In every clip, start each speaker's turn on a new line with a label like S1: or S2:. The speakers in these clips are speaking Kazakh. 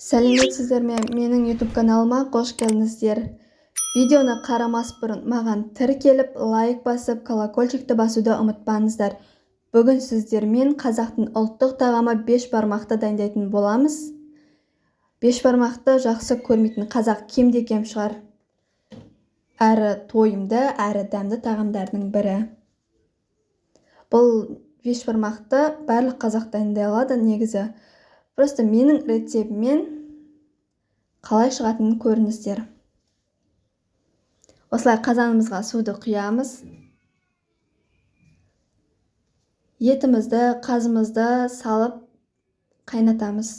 S1: Сәлеметсіздер ме, менің YouTube каналыма қош келдіңіздер. Видеоны қарамас бұрын маған тіркеліп, лайк басып, колокольчикті басуды ұмытпаңыздар. Бүгін сіздермен қазақтың ұлттық тағамы бешбармақты дайындайтын боламыз. Бешбармақты жақсы көрмейтін қазақ кемде-кем шығар. Әрі тойымды, әрі дәмді тағамдардың бірі. Бұл бешбармақты барлық қазақ дайындай алады негізі. Просто менің рецептіммен қалай шығатынын көріңіздер. Осылай қазанымызға суды құямыз. Етімізді, қазымызды салып қайнатамыз.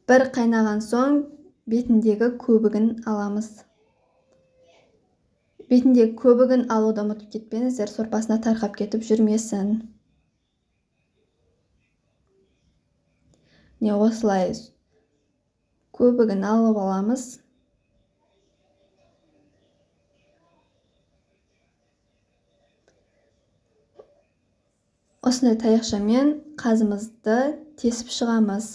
S1: Бір қайнаған соң бетіндегі көбігін аламыз. Бетіндегі көбігін алуды ұмытып кетпеңіздер, сорпасына тарқап кетіп жүрмесін. Міне осылай көбігін алып аламыз. Осындай таяқшамен қазымызды тесіп шығамыз.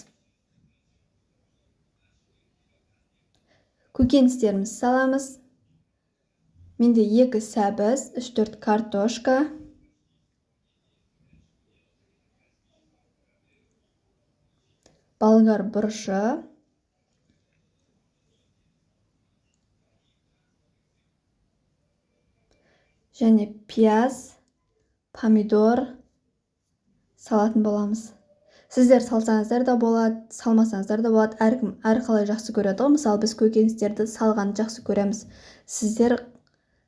S1: Көкөністерімізді саламыз. Менде 2 сәбіз, 3-4 картошка. Болгар бұрышы. Және пияз, помидор салатын боламыз. Сіздер салсаңыздар да болады, салмасаңыздар да болады. Әркім әрқалай жақсы көреді ғой. Мысалы, біз көкөністерді салғанды жақсы көреміз. Сіздер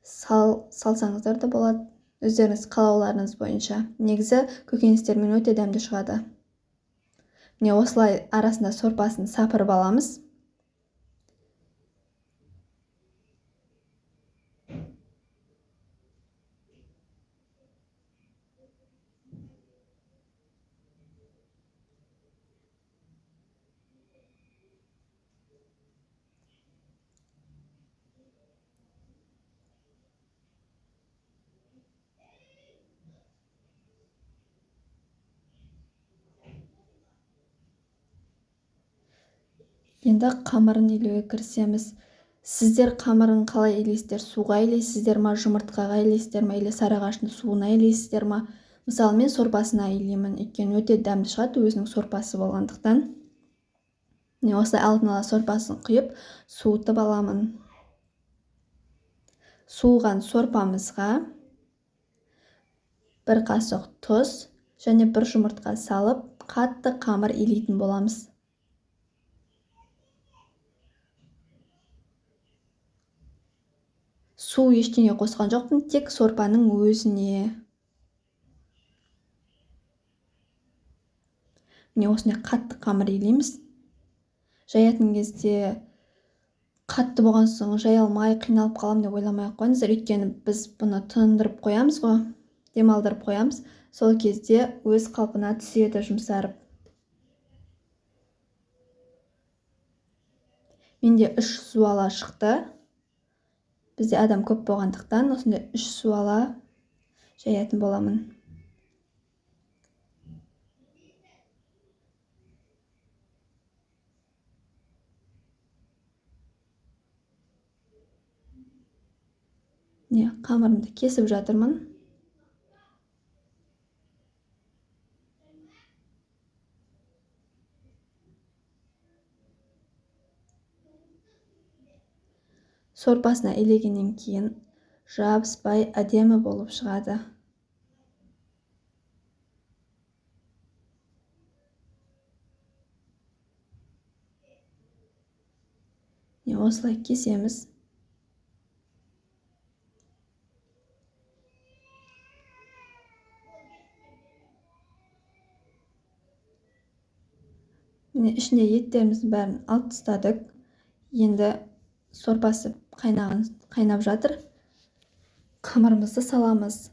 S1: салсаңыздар да болады, өздеріңіз қалауларыңыз бойынша. Негізі көкөністермен өте дәмді шығады. Міне осылай арасында сорпасын сапырып аламыз. Енді қамырын илеуге кірісеміз. Сіздер қамырын қалай илейсіздер? Суға илейсіздер ма, жұмыртқаға илейсіздер ма, или сарыағаштың суына илейсіздер ма? Мысалы, мен сорпасына илеймін, өйткені өте дәмді шығады өзінің сорпасы болғандықтан. Міне осылай алдын ала сорпасын құйып, суытып аламын. Суыған сорпамызға 1 қасық тұз және 1 жұмыртқа салып, қатты қамыр илейтін боламыз. Су ештеңе қосқан жоқпын, тек сорпаның өзіне. Міне осындай қатты қамыр илейміз. Жаятын кезде қатты болған соң жая алмай қиналып қаламын деп ойламай ақ қойыңыздар, өйткені біз бұны тындырып қоямыз ғой, демалдырып қоямыз. Сол кезде өз қалпына түседі жұмсарып. Менде 3 суала шықты. Бізде адам көп болғандықтан осындай 3 суала жаятын боламын. Міне, қамырымды кесіп жатырмын. Сорпасына илегеннен кейін жабыспай әдемі болып шығады. Міне осылай кесеміз. Міне ішінде еттеріміздің бәрін алып тастадық. Енді сорпасы қайнап жатыр. Қамырымызды саламыз.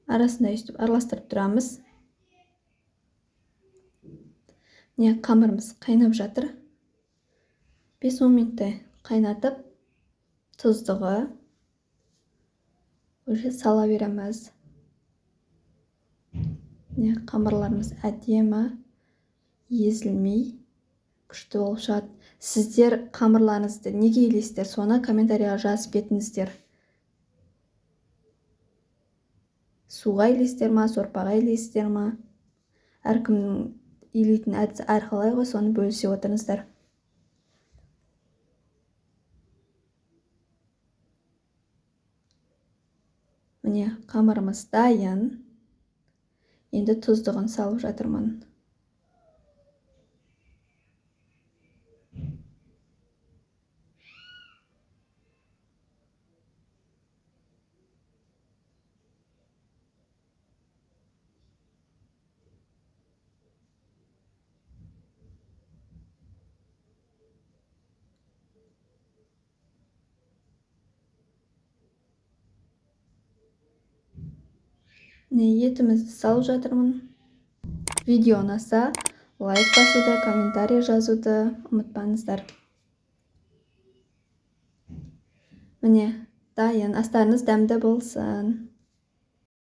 S1: Арасында өйстіп араластырып тұрамыз. Міне, қамырымыз қайнап жатыр. 5-10 минуттай қайнатып, тұздығы уже сала береміз. Міне, қамырларымыз әдемі езілмей күшті болып шығады. Сіздер қамырларыңызды неге илейсіздер, соны комментарияға жазып кетіңіздер. Суға илейсіздер ма, сорпаға илейсіздер ма? Әркімнің илейтін әдісі әрқалай ғой, соны бөлісе отырыңыздар. Міне, қамырымыз дайын. Енді тұздығын салып жатырмын. Міне, етімізді салып жатырмын. Видео ұнаса, лайк басуды, комментарий жазуды ұмытпаңыздар. Міне, дайын. Астарыңыз дәмді болсын.